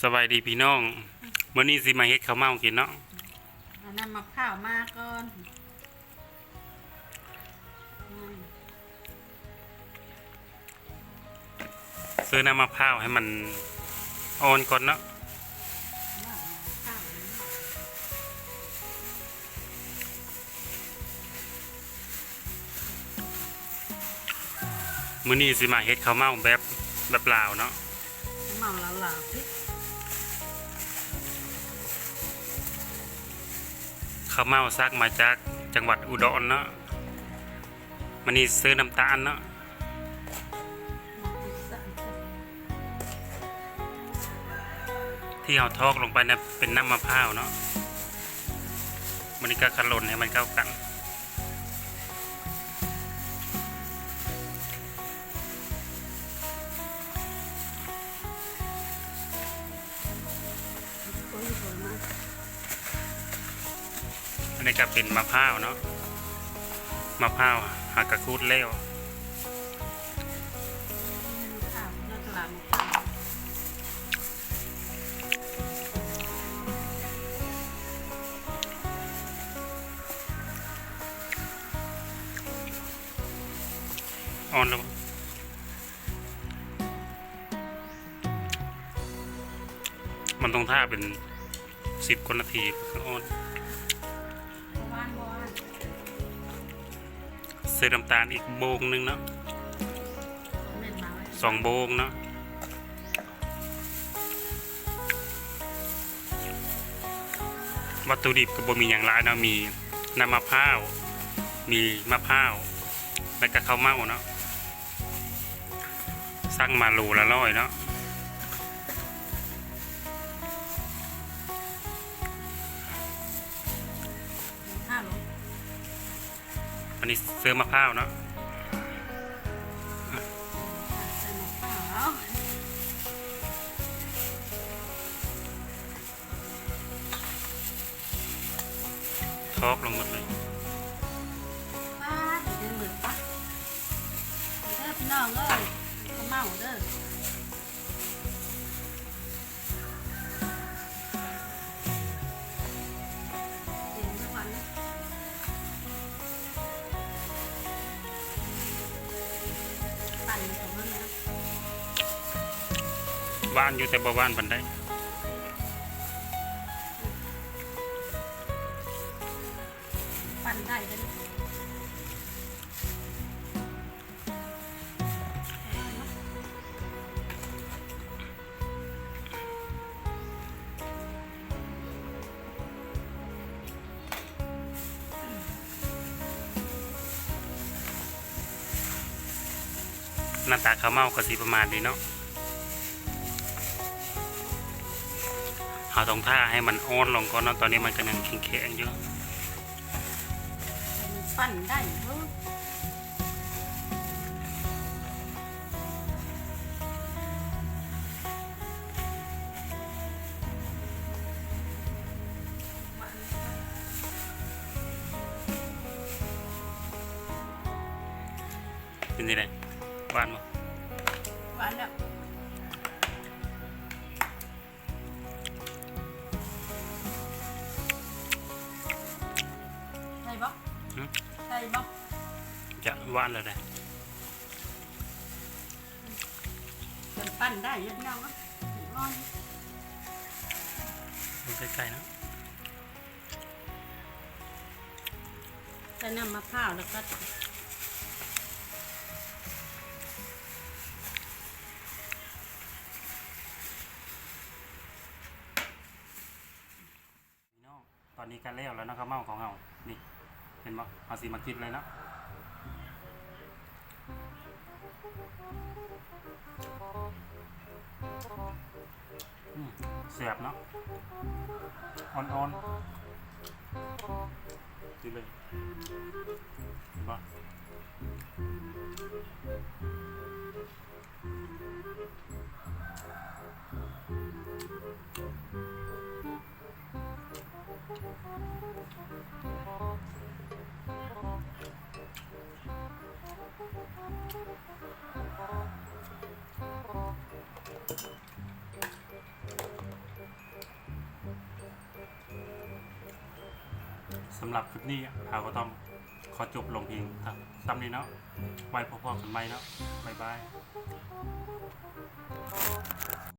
ສະບາຍດີພີ່ນ້ອງ, ມື້ນີ້ຊິມາເຮັດເຂົ້າເມົາກິນເນາະ. ເອົານ້ຳມະພ້າວມາກ່ອນ. ເຊີນ້ຳມະພ້າວໃຫ້ມັນອ່ອນກ່ອນເນາະ. ມື້ນີ້ຊິມາເຮັດເຂົ້າເມົາແບບ ແບບລາວເນາະ. ເຂົ້າເມົາລາວໆ ເຂົ້າເມົາສັກມາຈາກຈັງຫວັດອຸດອນເນາະ. ມື້ນີ້ເຊີນ້ຳຕານເນາະ. ທີ່ເຮົາຖອກລົງໄປນະ ເປັນນ້ຳມະພ້າວເນາະ. ມື້ນີ້ກໍຄະລົນໃຫ້ມັນເຂົ້າກັນ. ອັນນີ້ກໍເປັນມະພ້າວເນາະ, ມະພ້າວຫາກະຂູດແລ້ວ. ອ່ອນແລ້ວ ມັນຕ້ອງຖ້າເປັນສິບກວ່ານາທີເພື່ອອ່ອນ. ເຊີນ້ຳຕານອີກໂບກໜຶ່ງເນາະ, ສອງໂບກເນາະ. ວັດຖຸດິບກໍບໍ່ມີຫຍັງຫຼາຍເນາະ, ມີນ້ຳມະພ້າວ, ມີມະພ້າວ ແລ້ວກໍເຂົ້າເມົາເນາະ. ສັ່ງມາໂລລະຮ້ອຍເນາະ. ອັນນີ້ເຊີມະພ້າວເນາະ. ຖອກລົງໝົດເລີຍ. ປາດ ເດີໝົດປະ ເດີພີ່ນ້ອງເອີຍ, ເຂົ້າເມົາເດີ. ຫວານຢູ່ ແຕ່ບໍ່ຫວານປານໃດ. ໜ້າຕາເຂົ້າເມົາກໍຊິປະມານນີ້ເນາະ. ເຮົາຕ້ອງຖ້າໃຫ້ມັນອ່ອນລົງກ່ອນເນາະ, ຕອນນີ້ມັນກໍຍັງແຂງໆຢູ່. ມັນປັ່ນໄດ້ເບິ່ງ. ເປັນຈັ່ງໃດ? ຫວານບໍ່? ຫວານແລ້ວ. ໃສ່ບໍ່? ຫື? ໃສ່ບໍ່? ຈະຫວານແລ້ວເດ້. ມັນປັ່ນໄດ້ຢູ່ພີ່ນ້ອງເອີຍ, ອ່ອນ. ເບິ່ງໃກ້ໆເນາະ. ໃສ່ນ້ຳມະພ້າວແລ້ວກໍ ພີ່ນ້ອງ, ຕອນນີ້ກໍແລ້ວແລ້ວເນາະ ເຂົ້າເມົາຂອງເຮົານີ້. ເຫັນບໍ່? ເຮົາຊິມາກິນເລີຍເນາະ. ອືມ ແຊບເນາະ, ອ່ອນໆ. ກິນເລີຍ. ເຫັນບໍ່? ເ ສຳລັບຄລິບນີ້ ເຮົາກໍຕ້ອງຂໍຈົບລົງພຽງສ່ຳນີ້ເນາະ. ໄວ້ພົບກັນໃໝ່ເນາະ. ບາຍບາຍ.